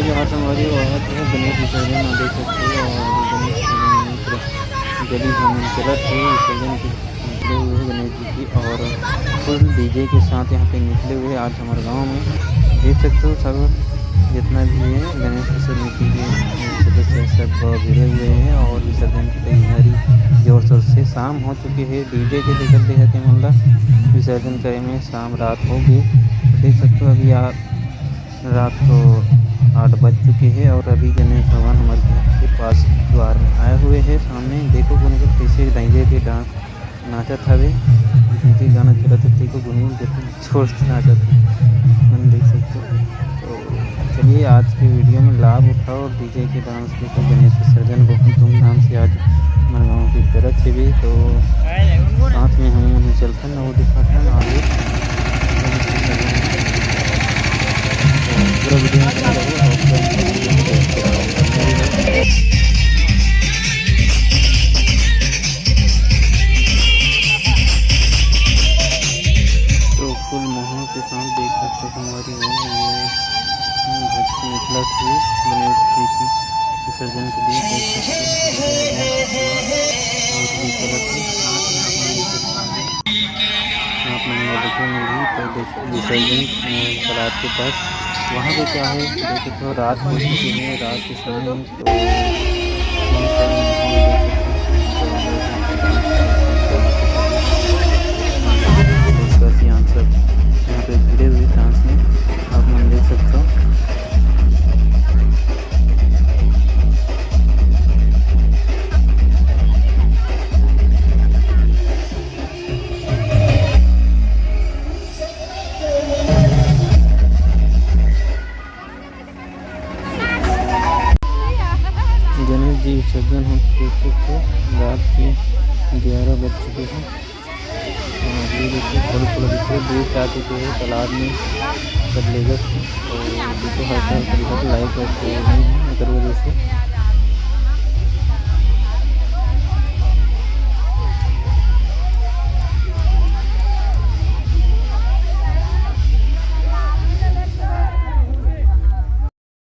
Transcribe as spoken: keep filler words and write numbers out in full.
जोहार संगवारी हो, आज है गणेश विसर्जन, आप देख सकते हो। और गणेश विसर्जन पूरा गली में चलत हे, विसर्जन की निकले हुए हैं गणेश जी की। और फुल डीजे के साथ यहाँ पे निकले हुए हैं आज हमारे गांव में। देख सकते हो, सब जितना भी है गणेश विसर्जन के लिए सदस्य, सब भिड़े हुए हैं और विसर्जन की तैयारी जोर शोर से। शाम हो चुकी है, डीजे के लेकर दे हते मन ला विसर्जन करे में शाम रात होगे। देख सकते हो, अभी आ, रात को आठ बज चुके हैं और अभी गणेश भगवान हमारे घर के पास द्वार में आए हुए हैं। सामने देखो, गुनगुन कैसे दाई दे के डांस नाचत हवे, डीजे गाना चलत है, देखो गुनगुन कितने जोर से नाचत है, मन देख सकते हो। तो चलिए, आज के वीडियो में लाभ उठाओ और डीजे के डांस देखो। गणेश विसर्जन बहुत धूमधाम से आज हमारे गाँव की करत है भी, तो साथ में हम उन्हें चलते हैं, वो दिखाते हैं आगे। तो पूरा वीडियो में बने रहो और तो फुल मोहन के साथ देख सकते हो संगवारी हो, ये भक्ति निकला थी गणेश जी की विसर्जन के लिए। देख सकते हो, बहुत ही गलत है। साथ में आप लोग देख सकते हो, आप लोगों को देखने मिल रही, तो देख, विसर्जन, अ, तालाब के पास, वहाँ पे क्या है, देख सकते हो, रात हो चुकी है, रात के समय में तो बस यहाँ सब यहाँ पे भिड़े हुए डांस में, आप मन देख सकते हो। गणेश जी विसर्जन हो चुके थे, रात के ग्यारह बज चुके हैं। और ये देखिए, थोड़ा थोड़ा देखिए, दूर से आ चुके हैं तालाब में सब लेकर। तो देखो, हल्का हल्का दिखा तो लाइट वाइट तो नहीं है, अगर वजह से